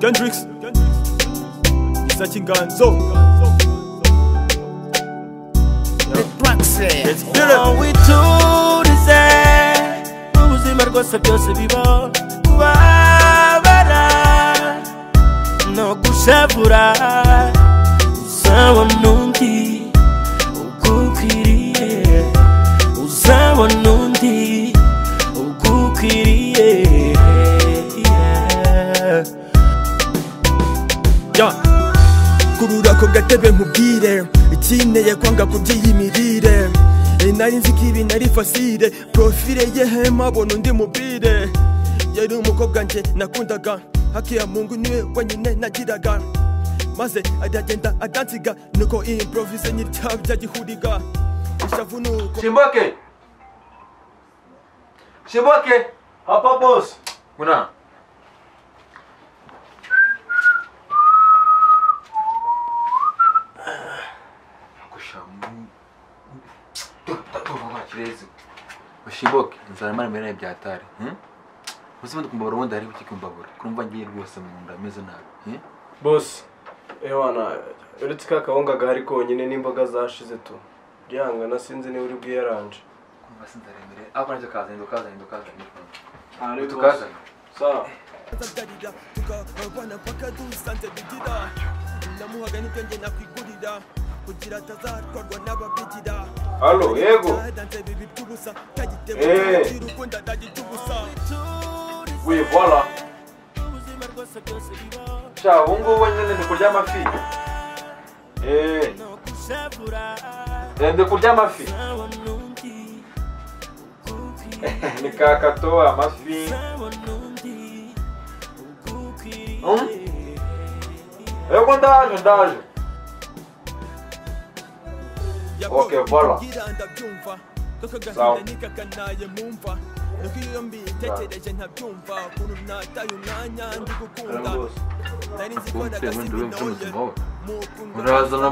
Kendricks Gisa cy'inganzo. Let's get it. Witurize ubuzima rwose byose biba kubabara no gushavura, uzabona undi ugukwiriye, uzabona undi ugukwiriye. Yeah. Kurura ko gatebe nkubwire ikineye kwanga kubyiyimirire, nari nzi ko ibi nari facile, profile ye hema bona undi mubire. Yari umukobwa nje nakundaga, haki ya Mungu niwe wenyine nagiraga, maze aragenda adansiga, nuko improvise nyiryabya gihuriga ishavu nuko. Shimboke Shimboke hapa boss kuna Shimboke nzara mara mbere byatari ubuzima ndikumbabura ubundi hari ukikumbabura kurumva ngiye rwose mu nda meze nabi. Boss ewana uretse ka kawunga gahari konyine n'imboga zashize tu ryangana sinzi niba uri bwiyaranje kumva sinzaremere ako nacyo kazanye ndokazanye ndokazanye tukazanye sawa tukabana paka dusanze bigira namuhaga n'ibyo nge nakwigurira kugira atazatwarwa n'ababigira. Allo yego oui voilà. Sha ubu ngubu nyine ndi kurya amafi. Ndi kurya amafi. Ni kakato amafi. Yego ndaje ndaje. Ok voilà. Sawa. Urazana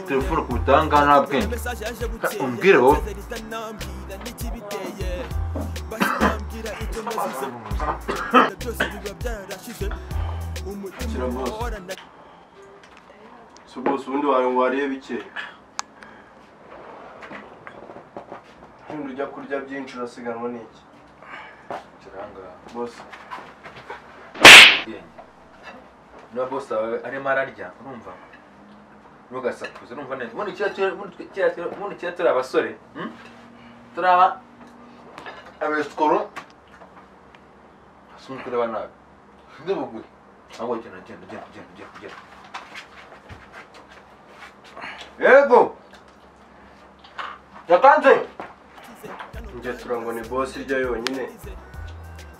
telefone kubitanga nta bwenge umbwire wowe. Si boss ubundi wawe ngo wariye bike ujya kurya byinshi urasiganwa n'iki? Boss niba boss wawe arimo ararya urumva ntugasakuze urumva neza. Ubundi kera turi abasore turi aba abesikoro si kureba nabi ndibugure ahubwo genda genda genda genda genda yego yatanze. Njye turango ni boss irya yonyine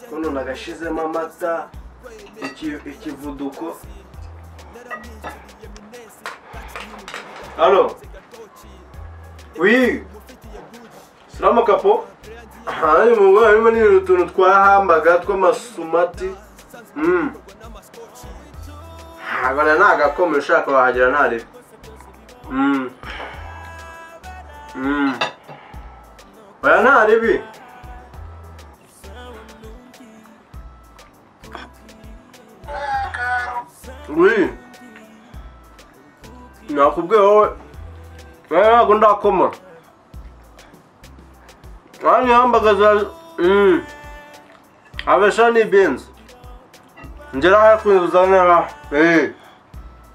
kuno nagashizemo amata ikivuduko. Allo oui salama kapo hari mu harimo ni utuntu twahambaga tw'amasumati agana nagakome ushaka wahagera ntari oya ntaribi. Oui nakubwiye wowe ntabwo ndakoma hambaga abesha ni benzi ngera hafi uzanira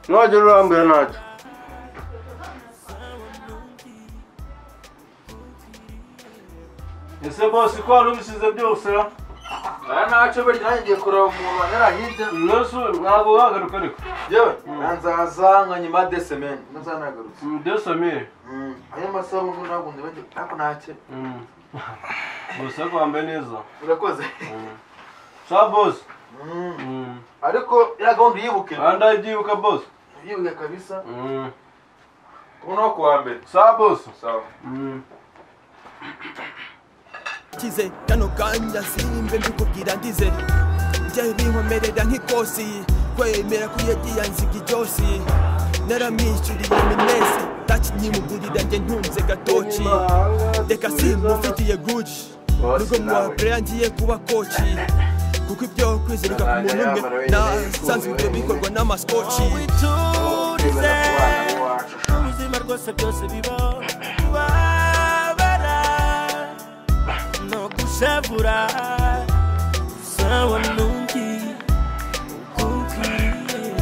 nogera urambwira ntacyo. Ese boss ko wari ubisize byose? Ntacyo burya nanjye ngiye kureba umuntu wanyura hirya. Nose ntabwo wagaruka ariko? Yewe nzaza nka nyuma de semaine nzanagarutse. De semaine? Ayo masaha ubu ntabwo ndibajye ariko ntacyo. Boss ariko wambaye neza. Urakoze. Sawa boss. Ariko iriya gahunda uyibuke. Ndayibyibuka boss. Uyibuke kabisa. Ubu ni kuwa mbere. Sawa boss. Sawa. Kize kano kanya simbe mbikubwira ndize njye binkomerera nk'ikosi kwemera ko yagiye ansiga ijosi naramwishyuriye minesi takinyimugurira njye ntunze gatoki reka simufitiye guci nubwo muwa ngiye kuba koci. Kuko ibyo kwizirika ku muntu umwe nasanzwe ibyo bikorwa n'amaskoci. Witurize ubuzima rwose byose biba kubabara no gushavura. Uzabona undi ugukwiriye,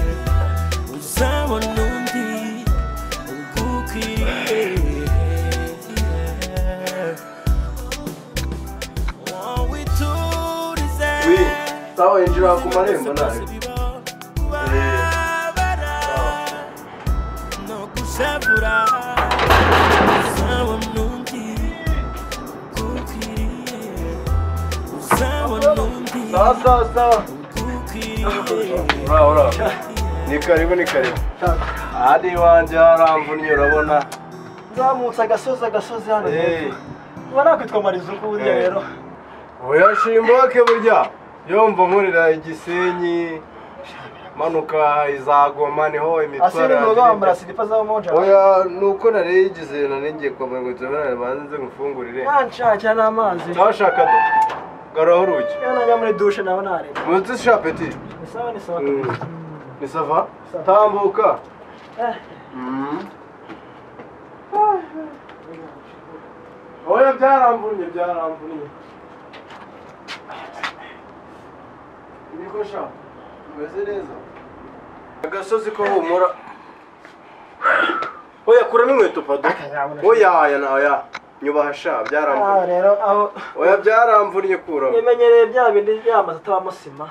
uzabona undi ugukwiriye. Witurize. Oui, sawa injira ku marembo nawe. Kubabara no gushavura. Uzabona undi ugukwiriye, uzabona undi Sawa sawa sawa. ugukwiriye. Ura ura. Ni karibu ni karibu. Ahandi iwanjye haramvunnye urabona. Nzamutse agasozi agasozi hano hepfo. Uba nakwitwa Marizuku buriya rero. Oya Shimboke burya. Yumva nkurira Igisenyi manuka izagoma niho imitwara. Asiri mu rwambara silipa za moja. Oya nuko narigize naringiye kwa muganga nzobera banze ngufungurire. Nanshakira n'amazi. Ntashaka do. Garaho urugi. Iyo najya muri douche naho nareba. Muzi sha petit. Ni sawa ni sawa. Ni sava? Tambuka. Oya byaramvunye byaramvunye. Niko sha. Umeze neza. Agasozi ko humura. Oya kuramo inkweto pado. Oya aya na oya. Nyubaha sha byaramvunye. Ah rero aho Oya byaramvunye kuramo. nimenyereye bya bindi byamaze atabamo sima.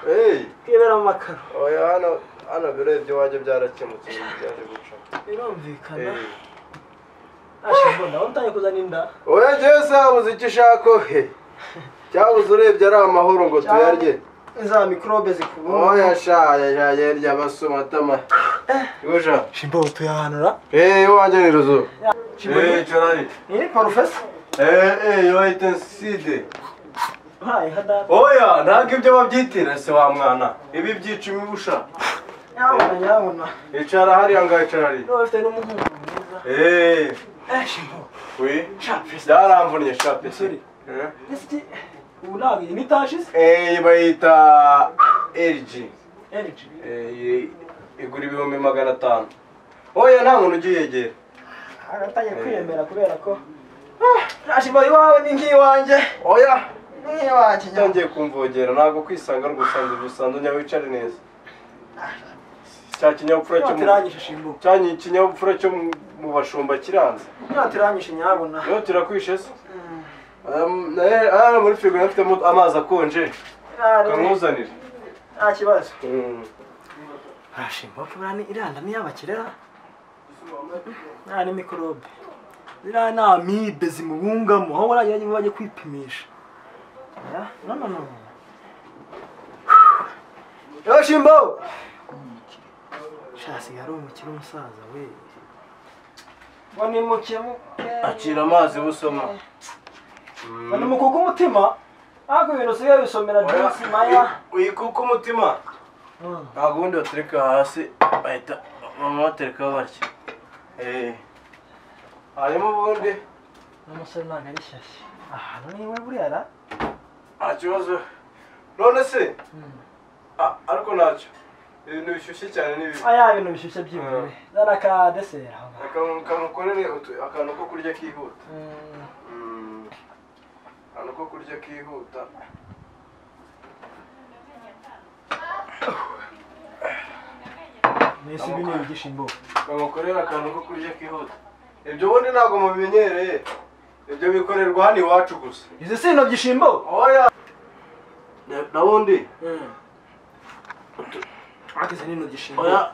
Kwibera mu makaro. Oya hano hano birebye iwanjye byarakemutse byaje guca. Birumvikana. Ashimbo ndabona utangiye kuzana inda. Oya njyewe sabuze icyo ushaka he. Cyabuze urebye ari amahoro ngo tuyarye. Za mikrobe zikubona. Oya sha yarya abasoma atama. Yosha. Shimbo tuyahanura. Iwanjye ni ruzu. Shimbo chorari. Ni professor. Yoite side. Hayi hada. Oya ntabwo ibyo babyitira se wa mwana. Ibi byica imibusha. Nyabona nyabona. Icara hariya ngaho icara hariya. No ufite n'umuhungu mwiza. Shimbo. Oui. Sha festa. Byaramvunnye sha petit. Sorry. Ese ubu ntabwo iyi ni tashi se? Bayita LG. LG. Igura 500,000. Oya nta muntu ugiyegera. Agatangiye kwiyemera kubera ko Shimbo iwawe ni nk'iwanjye. Oya Ni nk'iwanjye. utangiye kumvogera ntabwo kwisanga ari ugusanza ibyo usanze njya wicare neza. Cya kinyabupfura cyo mu Nyatiranyishe Shimbo. cya kinyabupfura cyo mu bashumba kiranze. Nyatiranyishe nyabona. Yo turakwishe se? Hano muri firigo nafitemo amazi akonje. Kamuzanire. Nta kibazo. Shimbo ko iranda ni y'abakirera. Nta ni mikorobe. Ziriya ni amibe zimubungamo aho baragira bajye kwipimisha. No no no. Yo Shimbo. Shasi yari umukire umusaza we. Ngo ni mukemuke. Akira amazi busoma. Ngo ni mukuka umutima. Ariko ibintu usigaye bisomera Joyce Maya. Uyikuka umutima. Ntabwo ubundi batereka hasi bahita mama baterekaho batya. Hanyuma ubundi n'umusore ntabwo ari shyashya. Ahantu niwe buriya ra? Nta kibazo. None se? Ariko ntacyo. Ibintu bishyushye cyane ni bibi. Aya ibintu bishyushye byibure. Zana ka dessert aho ngaho. Kamukorere akantu ko kurya kihuta. Akantu ko kurya kihuta. Nese ibi ni ibishimbo. Kamukorere akantu ko kurya kihuta. Ibyo ubundi ntabwo mubimenyereye. Ibyo bikorerwa hano iwacu gusa. Izi si intoki Shimbo? Oya. Nabundi. Akize ni intoki Shimbo. Oya.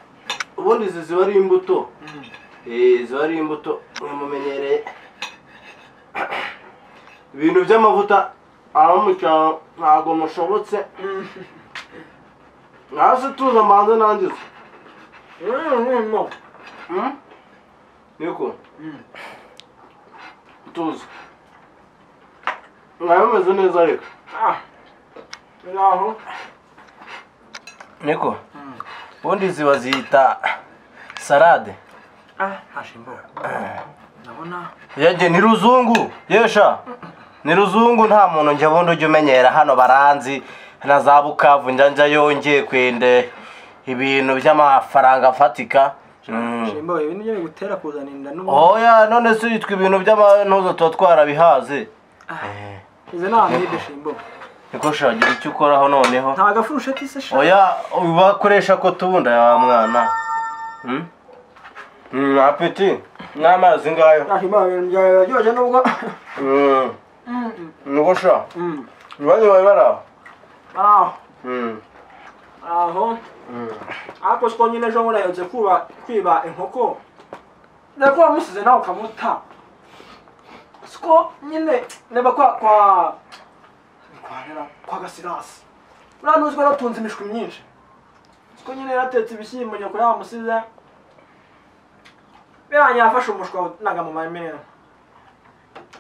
Ubundi izi ziba ari imbuto. Ziba ari imbuto mumenyereye. Ibintu by'amavuta aho mu cyaro ntabwo mushobotse. Nase tuza mbanze nangize. Niko. Tuza. Nawe umeze neza ariko. Naho. Niko. Ubundi izi bazita salade. Shimbo. Ndabona. Yege ni ruzungu. Yesha. Ni ruzungu nta muntu njye bundi ujya umenyera hano baranzi. Na za Bukavu njya yongeye kwende ibintu by'amafaranga afatika. Shimbo ibi nibyo bigutera kuzana inda n'ubu. Oya none se yitwa ibintu by'amantuzo tuba twarabihaze. Izo ni amibe Shimbo. Niko shagira icyo ukoraho noneho. Nta gafurusheti se sha. Oya ubakoresha ko tubunda ya mwana. Apeti n'amazi ngayo. Shimbo ibintu byawe biraryoshye nubwo. Nuko sha. Bari bara. Aho. Aho. Ako siko nyine ejo murahetse kuba kwiba inkoko. Ndako wamusize nawe ukamuta. Siko nyine neba kwa Gasirasi. Uriya ntuzi ko yaratunze imishwi myinshi. Siko nyine yaratetse ibishyimbo nyoko yamusize. Birangiye yafashe umushwi naga mu mamera.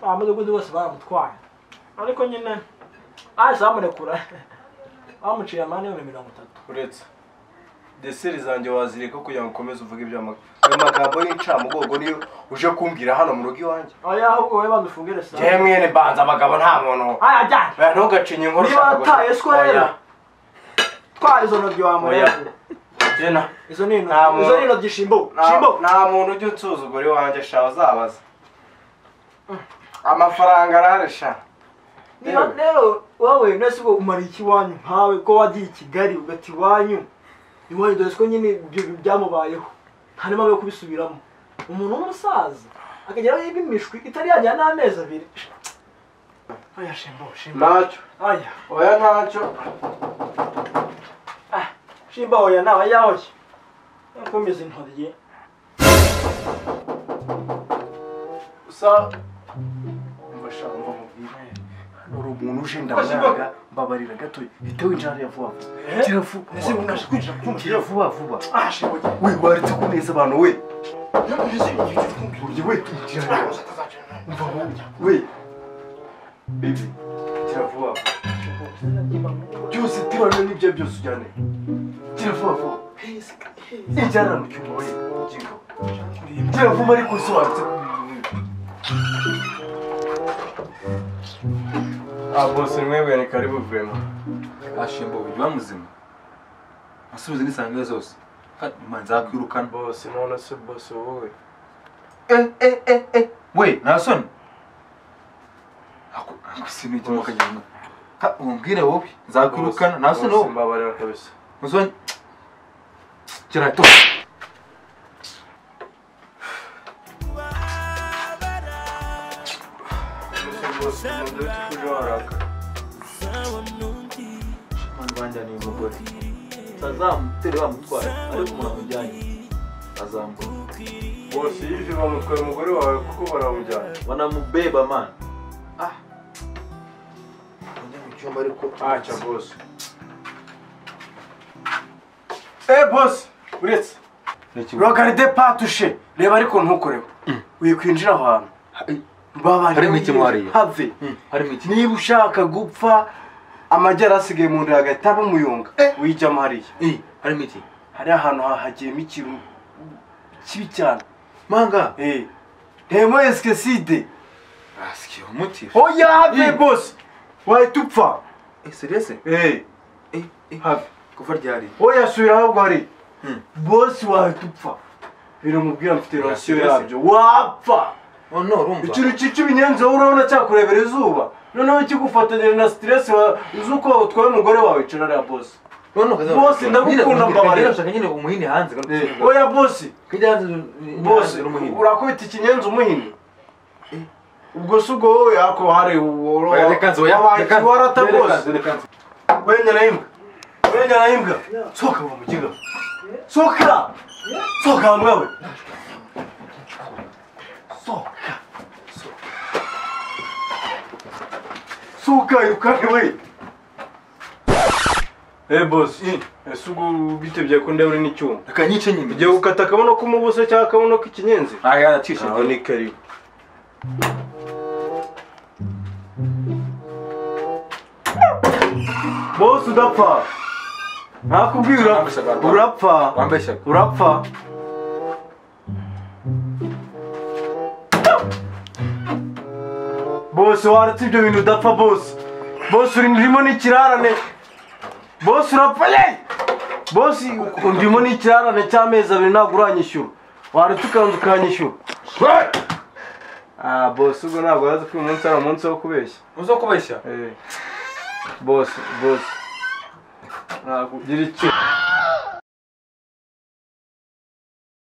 Abamudugudu bose baramutwaye. Ariko nyine ahise bamurekura. Bamuciye amande y'ibihumbi 30. Uretse deseri zanjye wazireka kugira ngo ukomeze uvuge ayo magambo y'incamugongo niyo uje kumbwira hano mu rugo iwanjye. Oya ahubwo wowe banza ufungire saa. Njyewe mwene banza abagabo nta muntu. Aya jyana. Oya ntugacinye inkuru ushaka gusa. Niba wataye siko rero. Twara izo ntoryi wa murego. Jena. Izo ni intoryi. Izo ni intoryi Shimbo. Shimbo. Nta muntu ujya unsuzugura iwanjye sha uzabaza. Amafaranga arahari sha. Niba rero wowe nese ubwo umara iki iwanyu nkawe ko wagiye i Kigali ugata iwanyu. Iwanyu dore ko nyine ibyo byamubayeho. Nta n'impamvu yo kubisubiramo. Umuntu w'umusaza akageraho yiba imishwi itari yajyana n'amezi 2. Oya Shimbo, Shimbo. Ntacyo. Oya. Oya ntacyo. Shimbo oya nawe yahoye. Nkomeza intoryi. Usa mbasha mva mubwire. Uri umuntu uje ndamwanga mbabarira gato hita winjira hariya vuba vuba. Gira vuba. Ese unaje kwinjira Gira vuba vuba. Shimbo. We waretse kuneza abantu we. We gira hariya. Umva we. Baby gira vuba vuba. Byose terana n'ibyo byose ujyane. Gira vuba vuba. Ijyana mu cyumba we. Gingo. Gira vuba ariko usobanutse. Bosi mwebwe ni karibu vema. Shimbo ujya muzima. Asubize n'isange zose. Nzakwirukana. Bosi none se bosi wowe. We nta soni. Ako sinijye mukagenda. Umbwire wowe nzakwirukana nta soni wowe. Mbabarira kabisa. Uzonye. Kira to. Mwana ni umugore. Tazamutere bamutwaye ariko umuntu amujyanye azambura. Bosi yivi bamutwaye umugore wawe kuko baramujyanye. Banamubeba man. Njya mu cyumba ariko acha bosi. Bosi uretse. Regarde pas toucher. Reba ariko ntukoreho. Wikwinjira aho hantu. Harimo iki mwariye? Have. Harimo iki? Niba ushaka gupfa amagi yarasigaye mu nda agahita bamuyunga wijyamo hariya. Harimo iki? Hari ahantu hahagiyemo ikintu kibi cyane. Manga. Hemo eskeside. Asikiye umuti. Oya have boss. Wahita upfa. Serious? Have. Kuva ryari? Oya subira ahubwo hari. Boss wahita upfa. Biramubwira mfite rasiyo yabyo. Wapfa. Oh no, urumva. Ikintu cyica ibinyenzi wowe urabona cyakurebera izuba. Noneho kigufatanyije na stress uzi uko utwaye umugore wawe icara ariya boss. Boss ndagukunda mbabarira. Ndashaka nyine umuhini hanze. Oya boss. Kijya hanze boss urakubita ikinyenzi umuhini. Ubwo se ubwo wowe yako hari warata boss. Wenya na imbwa. Wenya na imbwa. Sohoka wa mugiga. Sohoka. Sohoka mwawe. Sohoka. Sohoka yukane we. Boss, ese ubwo bitebye ko ndaburi n'icyuma. Reka nyice nyine. Ugiye gukata akabuno k'umubuso cyangwa akabuno k'ikinyenzi? Aya yacishe. Aho ni karibu. Boss udapfa. Nakubwira urapfa. Wambeshya. Urapfa. Boss waretse ibyo bintu udapfa boss. Boss urimo n'ikirarane. Boss urapfa ye. Boss ndimo n'ikirarane cy'amezi abiri ntabwo uranyishyura. Waretse ukanza ukanyishyura. Ah boss ubwo ntabwo yazi ko uyu munsi ari umunsi wo kubeshya. Uzo kubeshya? Eh. Boss, boss. Ntabwo ugira icyo.